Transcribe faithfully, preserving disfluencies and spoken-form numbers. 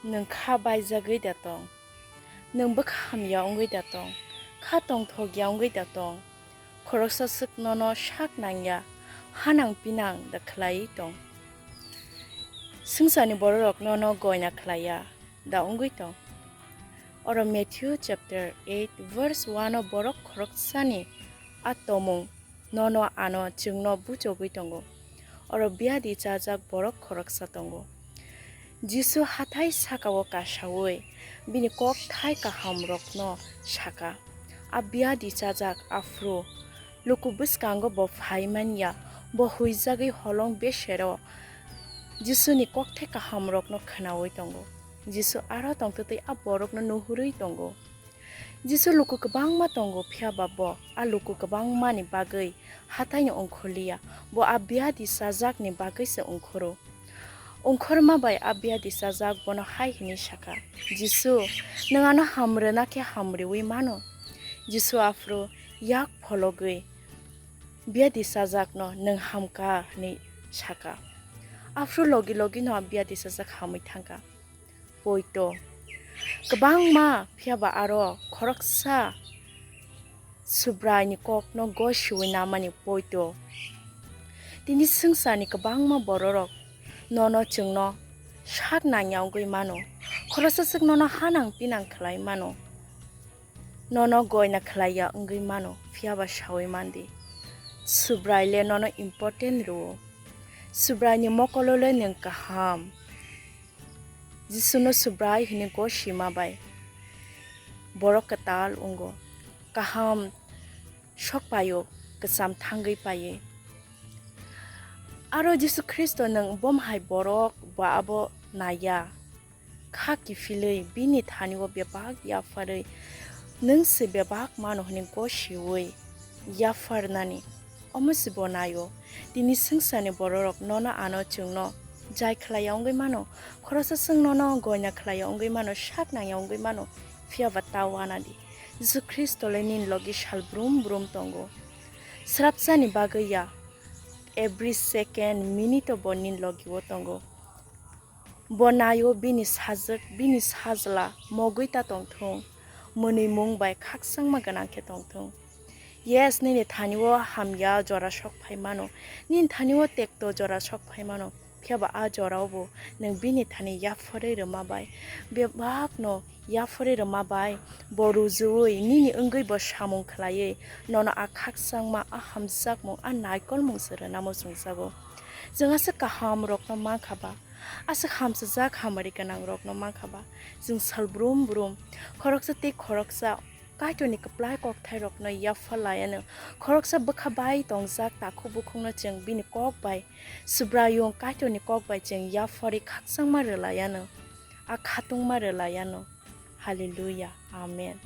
Nwng kha baijagwi da tong? Nwng bwkha hamya wngwi da tong? Kha tongthokya wngwi da tong? Khoroksa swk nono sak nangya, hanang pinang da khlaiwi tong? Swngcharni bororok nono goina khlaiya da wngwi tong? Oro Matthew chapter eight verse one o borok khoroksani a tomung nono ano chwngno buchogwi tongo. Oro biadi chajak borok khoroksa tongo. Jisu hathai sakao kasaui bini kokthai kahamrokno saka, "A biadi chajak aphuru luku bwskango bo phai man ya, bo huijagwi holong besero Jisuni kokthai kahamrokno khnaui tongo." Jisu aro tongtwtwi a borokno nuhurwi tongo. Jisu luku kwbangma tongo, phiya ba bo a luku kwbangmani bagwi hathaino ongkhorliya, bo a biadi chajakni bagwi se ongkhoro. Ongkhorma bai a biadi chajak bono hai hwnwi saka, "Jisu, nwng ano ham rwna khe ham rwui mano." Jisu aphuru yak phologwi biadi chajakno, "Nwng ham ka," hwnwi saka. Aphuru logi logino a biadi chajak hamwi thangkha. Poito. Kwbangma, phiya ba aro khoroksa Subraini kokno gosiui namani poito. Tini swngcharni kwbangma bororok nono chwngno sak nangya wngwi mano. Khoroksa swk nono hanang pinang khlai mano. Nono goina khlaiya wngwi mano, phiya ba saui mandi. Subrai le nono important rwo. Subraini mokolo le nwng kaham. Jisuno Subrai hwnwi gosima bai borok kwtal wngo, kaham sok paio, kwcham thangwi paiwi. Aro Jisu Khristo nwng bom hai borok bo abo naiya, kha kiphilwi bini thani-o bebak yapharwi nwng se bebak mano hwnwi gosiui yapharnani. Omo se bo naio. Tini swngcharni bororok nono ano chwngno jai khlaiya wngwi mano, khoroksa swng nono goina khlaiya wngwi mano, sak nangya wngwi mano, phiya ba ta uanadi. Jisu Khristo le nini logi sal brum brum tongo. Srapsani bagwi ya, every second, minute o bo nini logi o tongo. Bo naio bini sajwk, bini sajla mogwi ta tongthung, mwnwimung bai khakchangma gwnang khe tongthung. Yes, nini thani-o hamya jora sok phai mano, nini thani-o tekto jora sok phai mano, phiya ba a jorao bo nwng bini thani yapharwi rwma bai, bebakno yapharwi rwma bai bo rujuui nini wngwi bo samung khlaiwi nono a khakchangma, a hamjakmung, a naikolmung se rwnamo chwngjago. Chwng aswk kahamrokno mankha ba, aswk hamchajak hamari gwnangrokno mankha ba, chwng sal brum brum, khoroksa tei khoroksa Kaitorni kwplai kokthairokno yaphar laianw. Khoroksa bwkha bai tongjak takhuk bukhukno chwng bini kok bai Subraiyung Kaitorni kok bai chwng yapharwi khakchangma rwlaianw, a khatungma rwlaianw. Hallelujah. Amen.